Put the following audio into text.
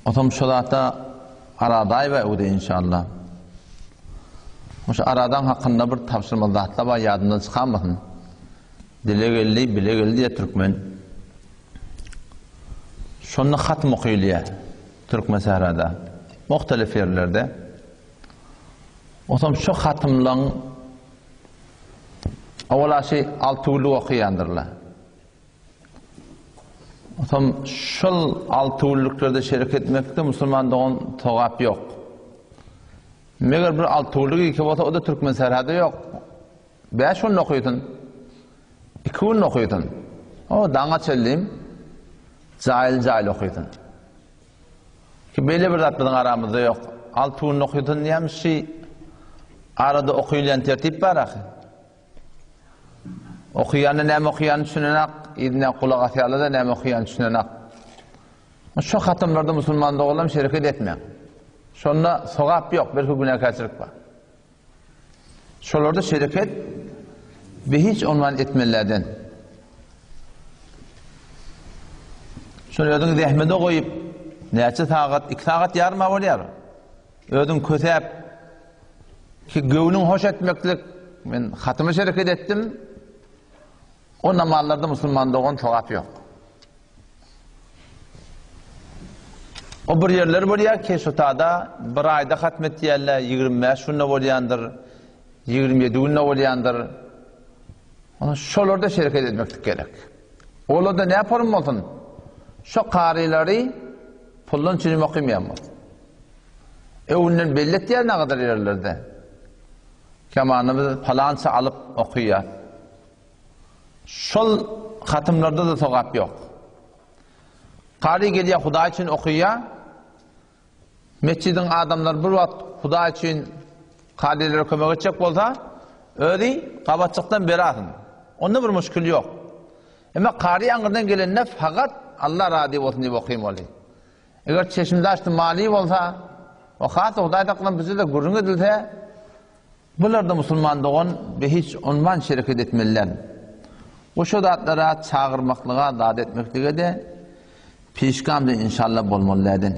Otam şo zata aradaýba öwde inşallah. Şu aradan hakynda bir tabşyrmaly zatlar bar ýadymdan çykarmasyn. Dile geldi, bile geldi diýýär türkmen. Şonda hatm okylýar Türkmen sährada, muhtelif ýerlerde. Otam şu hatymlaň owala şy alty günlük okaýandyrlar. Otam şol alty günlüklerde şerek etmekde musulman dogan sogap ýok. Meger bir alty günlük iki bolsa o-da Türkmen sährada ýok. Bäş gün okysyn. Iki gün okysyn. O daňa çenli jaýly-jaýly okysyn. Ki beýle bir zat biziň aramyzda ýok. Alty gün okysyn diýýän şi arada okylýan tertip bar ahy. Okaýanda näme okaýanyny düşünenak, yzyna gulak asýarlar-da näme okaýanyny düşünenak. Şu hatymlarda musulman doganlarym şereket etmäň. Şonda sogap ýok, belki günäkärçilik bar. Şolarda şereket we hiç ondan etmelilerden. Şony özüň zähmete goýup, näçe sagat, iki sagat ýarym bolýar. Özüň kösäp, ki göwnüň hoş etmeklik, men hatymy şereket etdim, o namazlarda musulman dogan sogap ýok. O bir ýerler bolýar ki, şu tada bir aýda hatm etýärler, 25 günde bolýandyr, 27 günde bolýandyr. Ona şolarda şereket etmeklik gerek. Olarda ne form bolsun? Şo karylary puldan çirim okymaýan bolsun. Öwünden belli etýär nagadyr ýerlerde. Kemany biz palança alyp okaýar. Şol hatymlarda-da sogap ýok. Kary gelýär Hudaý üçin okaýar. Metjidiň adamlary bir wagt Hudaý üçin karylere kömek etjek bolsa, özi gabatjykdan berasyn. Onda bir muşkil ýok. Emma kary aňyrdan gelende fakat Allah razy bolsun diýip okymaly. Eger çeşimde açdy mali bolsa, o has Hudaý saklan bize-de gürrüň edilse, Bularda musulman dogan we hiç onman şereket etmeliler. We şo zatlara çagyrmaklyga zat etmeklige-de pişgamda inşallah bolmaly däden.